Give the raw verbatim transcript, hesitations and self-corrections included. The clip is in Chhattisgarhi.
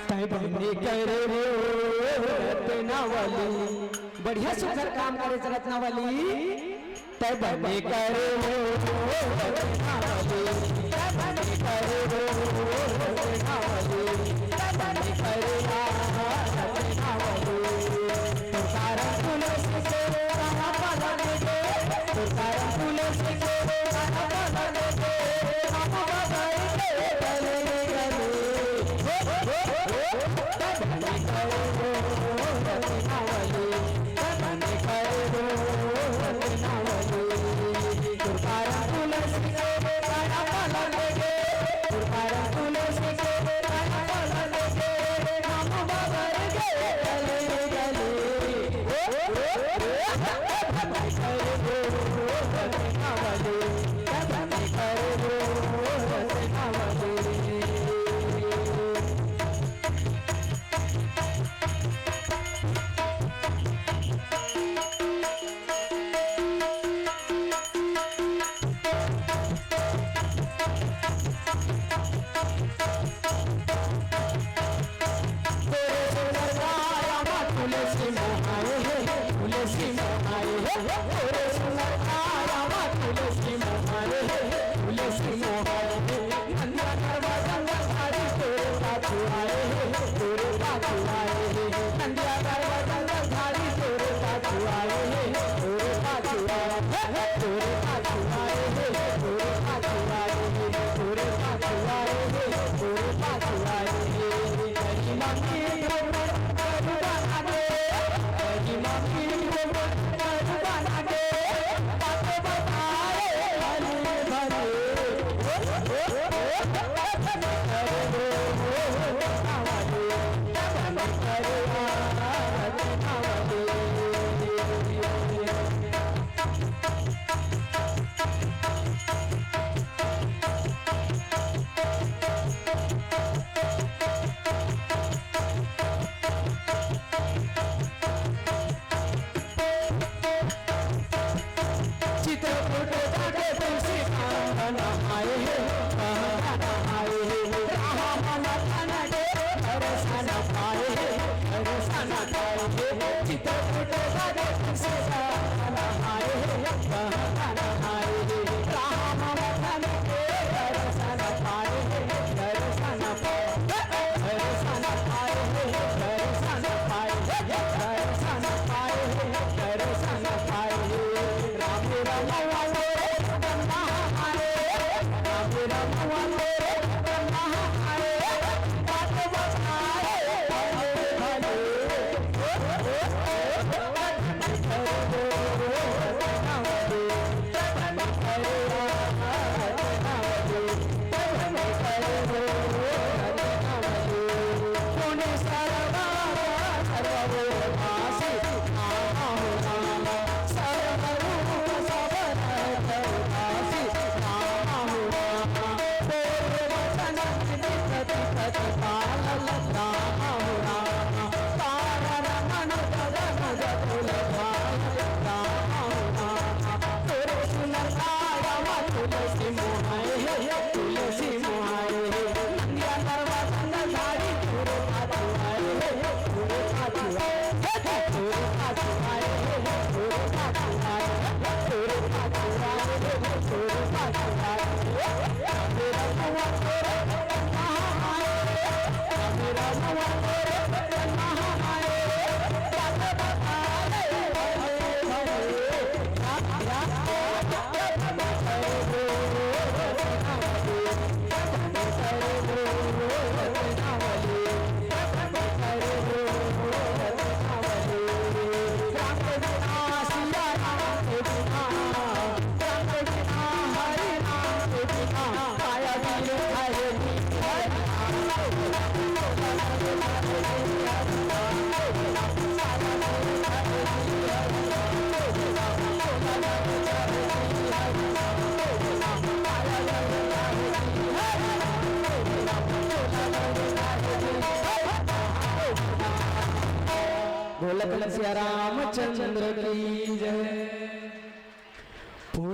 तै बने करे हो रत्नावली, बढ़िया सुघर काम करे रत्नावली। तै बने करे हो रत्नावली, तै बने करे हो रत्नावली, तै बने करे हो रत्नावली। तोर कारण तुलसी के तारा पलट गे, तोर कारण तुलसी के तारा पलट गे, हम बदल के गले गले। बोला कलसिया रामचंद्र की जय। पुनि